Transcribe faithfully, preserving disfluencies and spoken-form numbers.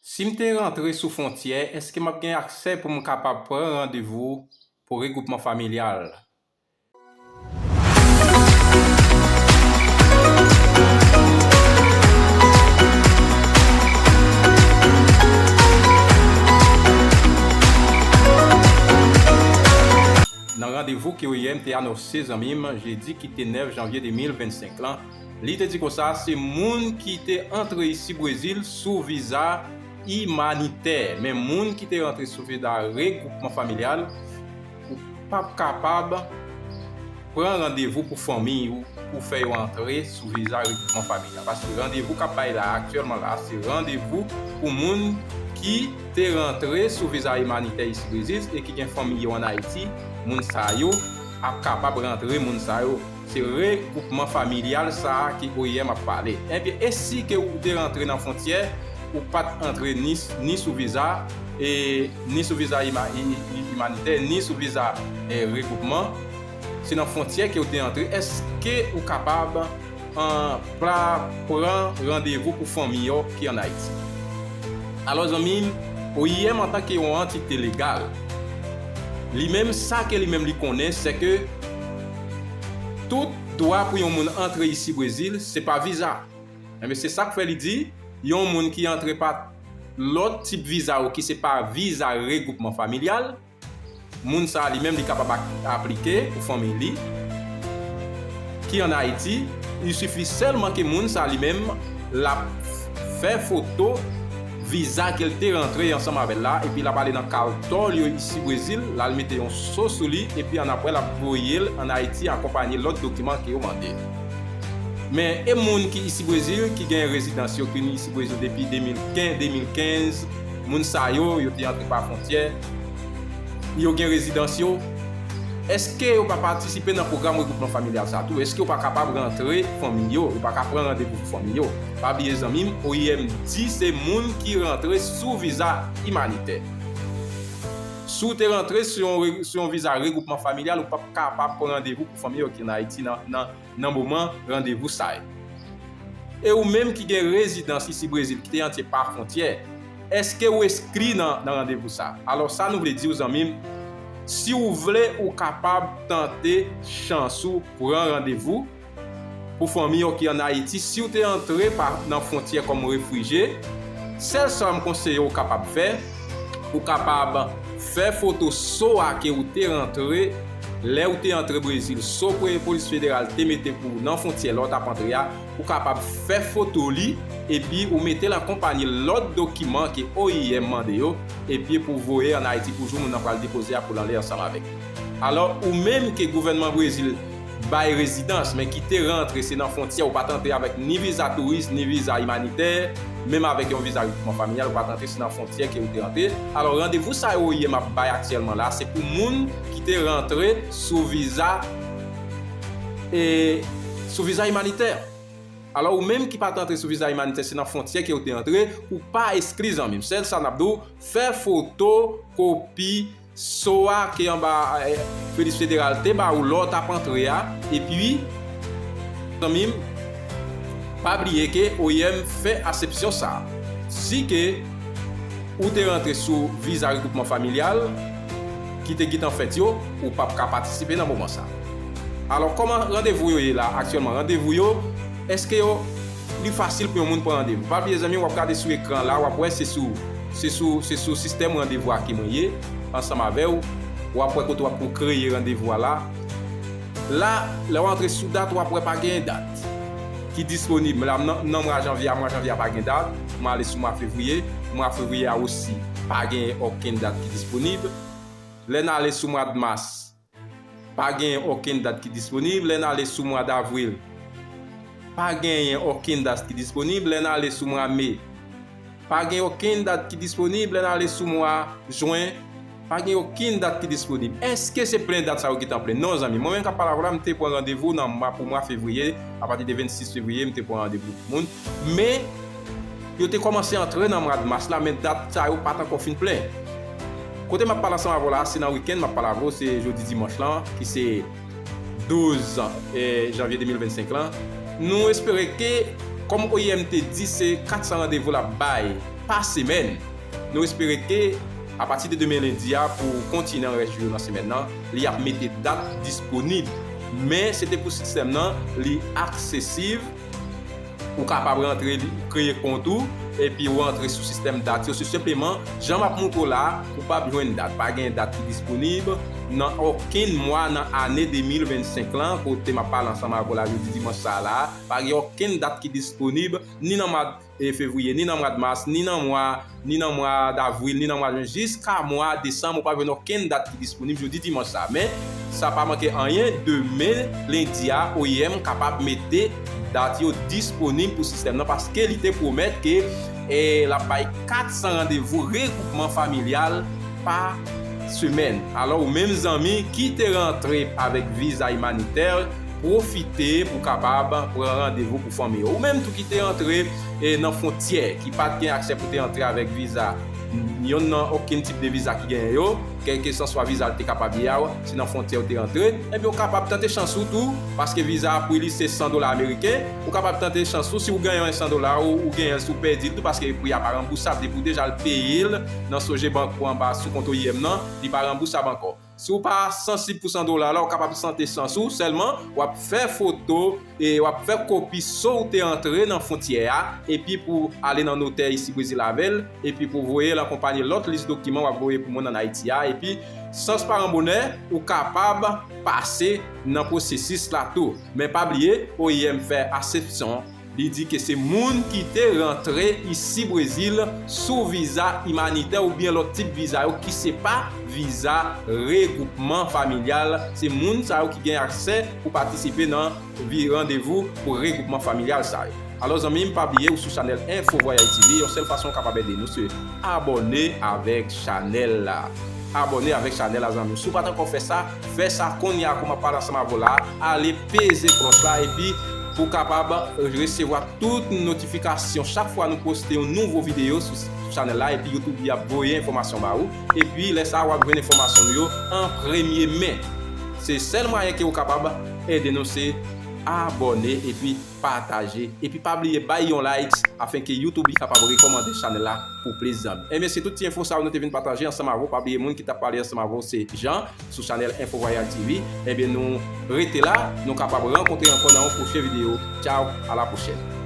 Si m te rantre sou fwontyè, èske m ap gen aksè pou m kapab pran randevou pou regwoupman familyal? Nan randevou ke O I M te anonse zanmi m, jedi ki te nèf janvye de mil vennsenk lan, li te di konsa, se moun ki te antre isi Brezil sou viza imanitè. Men moun ki te rantre sou viza regwoupman familyal, ou p ap kapab pran randevou pou fanmi ou pou fè yo antre sou viza regwoupman familyal. Paske randevou k ap bay la aktyèlman la, se randevou pou moun ki te rantre sou viza imanitè isi Brezil e ki gen fanmi yo ann Ayiti, moun sa yo ap kapab rantre, moun sa yo. Se regwoupman familyal sa a ke O I M ap pale. Ebyen, e si ke ou te rantre nan fwontyè, ou pa t antre ni, ni sou viza, e, ni sou viza ima-, i-, i-, imanitè, ni sou viza, e, regwoupman, se nan fwontyè ke ou te antre, èske ou kapab, an, pra-, pran randevou pou fanmi yo ki ann Ayiti? Alò, zanmi m, O I M antanke yon antite legal, li menm, sa ke li menm li konnen, se ke tout dwa pou yon moun antre isi Brezil, se pa viza. Enben, se sa k fè li di, yon moun ki antre pa lòt tip viza ou ki se pa viza regwoupman familyal, moun sa a li menm li kapab ak-, aplike pou fanmi li ki ann Ayiti. Il sifi sèlman ke moun sa a li menm l ap fè foto viza ke l te rantre ansanm avè l la, epi l ap ale nan kaltò l yo isi Brezil, l al mete yon so sou li, epi annapre l ap voye l ann Ayiti akonpanye lòt dokiman ke yo mande. Men, e moun ki isi Brezil, ki gen rezidans yo, ki vin isi Brezil depi de mil kenz, de mil kenz, moun sa yo, yo te antre pa fwontyè, yo gen rezidans yo, èske yo pa patisipe nan pwogram regwoupman familyal sa tou? Èske yo pa kapab rantre fanmi yo? Yo pa ka pran randevou pou fanmi yo? Pa bliye, zanmi m, O I M di se moun ki rantre sou viza imanitè. Si w te rantre sou yon re-, sou yon viza regwoupman familyal, ou p ap kapab pran randevou pou fanmi yo ki ann Ayiti nan, nan, nan moman randevou sa yo. E ou menm ki gen rezidans isi Brezil, ki te antre pa fwontyè, èske ou enskri nan, nan randevou sa? Alò, sa nou vle di w, zanmi m, si w vle, ou kapab tante chans ou pran randevou pou fanmi yo ki ann Ayiti, si w te antre pa, nan fwontyè kòm refijye, sèl sa m konseye w kapab fè, ou kapab fè foto so a ke ou te rantre, lè ou te antre Brezil, so ke polis federal te mete pou ou nan fwontyè lè w t ap antre a, ou kapab fè foto li, epi ou mete l akonpanye lòt dokiman ke O I M mande yo, epi pou voye ann Ayiti pou jou moun nan pral depoze a pou l ale ansanm avèk li. Alò, ou menm ke gouvènman Brezil bay rezidans, men ki te rantre se nan fwontyè, ou pa t antre avèk ni viza touris, ni viza imanitè, menm avèk yon viza regwoupman familyal, ou pa t antre, se nan fwontyè ke ou te rantre. Alò, randevou sa yo O I M ap bay aktyèlman la, se pou moun ki te rantre sou viza, e, sou viza imanitè. Alò, ou menm ki pa t antre sou viza imanitè, se nan fwontyè ke ou te antre, ou pa enskri, zanmi m. Sèl sa n ap di w, fè foto, kopi, so a ke anba, eh, polis federal te ba ou lè w t ap antre a, epi, zanmi m, pa bliye ke O I M fè eksepsyon sa a. Si ke ou te rantre sou viza regwoupman familyal ki te gentan fèt yo, ou p ap ka patisipe nan moman sa a. Alò, kòman randevou yo ye la aktyèlman? Randevou yo, èske yo, li fasil pou yon moun pran randevou? Pa bliye, zanmi, w ap gade sou ekran la, w ap wè se sou, se sou, se sou sistèm randevou a ke mwen ye, ansanm avè w. W ap wè kote w ap pou kreye randevou a la. La, lè w antre sou dat, w ap wè pa gen dat ki disponib. La, nan, nan mwa janvye a, mwa janvye a pa gen dat. Mwen ale sou mwa fevriye. Mwa fevriye a osi, pa gen okenn dat ki disponib. Lè n ale sou mwa d mas, pa gen okenn dat ki disponib. Lè n ale sou mwa davril, pa genyen okenn dat ki disponib. Lè n ale sou mwa me, pa gen okenn dat ki disponib. Lè n ale sou mwa jen, pa gen okenn dat ki disponib. Èske se plen dat sa yo gentan plen? Non, zanmi. Mwen menm k ap pale avè w la, m te pran randevou nan mwa, pou mwa fevriye, apati de vennsis fevriye, m te pran randevou pou moun. Men, yo te kòmanse antre nan mwa d mas la, men dat sa yo pa t ankò fin plen. Kote m ap pale ansanm avè w la, se nan wikenn m ap pale avè w, se jodi dimanch lan, ki se douz, eh, janvye de mil vennsenk lan. Nou espere ke, kòm O I M te di, se kat san randevou l ap bay pa semèn. Nou espere ke apati de demen lendi a, pou kontinyan rès jou yo nan semèn nan, li ap mete dat disponib. Men se te pou sistèm nan li aksesib, ou kapab rantre li, kreye kont ou, epi ou rantre sou sistèm dat yo. Se senpleman, jan m ap montre w la, ou p ap jwenn dat. Pa gen dat ki disponib nan okenn mwa nan ane de mil vennsenk lan, kote m ap pale ansanm avè w la jodi dimanch sa a la. Pa gen okenn dat ki disponib, ni nan mwa e fevriye, ni nan mwa mas, ni nan mwa, ni nan mwa davril, ni nan mwa jen, jiska mwa desanm, ou pa jwenn okenn dat ki disponib jodi dimanch sa. Men, sa pa manke anyen, demen, lendi a, O I M kapab mete dat yo disponib pou sistèm nan, paske li te pwomèt ke, e, l ap bay kat san randevou regwoupman familyal pa semèn. Alò, ou menm zanmi ki te rantre avèk viza imanitè, pwofite pou kapab pran randevou pou fanmi yo. Ou menm tou ki te antre, e, nan fwontyè, ki pa t gen aksè pou te antre avèk viza, yonn nan okenn tip de viza ki genyen yo, kèlkeswa viza l te kapab ye a, se nan fwontyè ou te antre, ebyen, ou kapab tante chans ou tou, paske viza a pri li se san dola ameriken, ou kapab tante chans ou, si ou genyen yon san dola, ou, ou genyen l, si ou pèdi l tou, paske pri a pa ranbousab, depi ou deja al peye l nan Sogebank ou anba sou kont O I M nan, li pa ranbousab ankò. Si w pa sansib pou san dola la, ou kapab tante chans ou, sèlman w ap fè foto e w ap fè kopi sa w te antre nan fwontyè a, epi pou ale nan notè isi Brezil avè l, epi pou voye l an konpayi lòt lis dokiman w ap voye pou moun ann Ayiti a, epi sans paran bonè, ou kapab pase nan pwosesis la tou. Men pa bliye, O I M fè eksepsyon. Li di ke se moun ki te rantre isi Brezil sou viza imanitè oubyen lòt tip viza yo ki se pa viza regwoupman familyal. Se moun sa yo ki gen aksè pou patisipe nan vi-, randevou pou regwoupman familyal sa yo. Alò, zanmi m, pa bliye ou sou chanèl Info Voyage T V, yon sèl fason w kapab ede nou, se abòne avèk chanèl la. Abòne avèk chanèl la, zanmi m. Si w pa t ankò fè sa, fè sa kounye a, kòm m ap pale ansanm avè w la, ale peze klòch la, epi pou w kapab resevwa tout notifikasyon chak fwa nou poste yon nouvo videyo sou, sou chanèl la, epi YouTube li ap voye enfòmasyon ba ou. Epi lè sa a, w ap jwenn enfòmasyon nou yo an premye men. Se sèl mwayen ke w kapab ede nou, se abòne epi pataje. Epi pa bliye bay yon like afin ke YouTube li kapab rekòmande chanèl la pou plis zanmi. Ebyen, se tout ti enfo sa yo nou te vin pataje ansanm avè w. Pa bliye moun ki t ap pale ansanm avè w se Jean sou chanèl Info Voyage T V. Ebyen, nou rete la, nou kapab rankontre ankò nan yon pwochen videyo. Tchaw, a la pwochèn.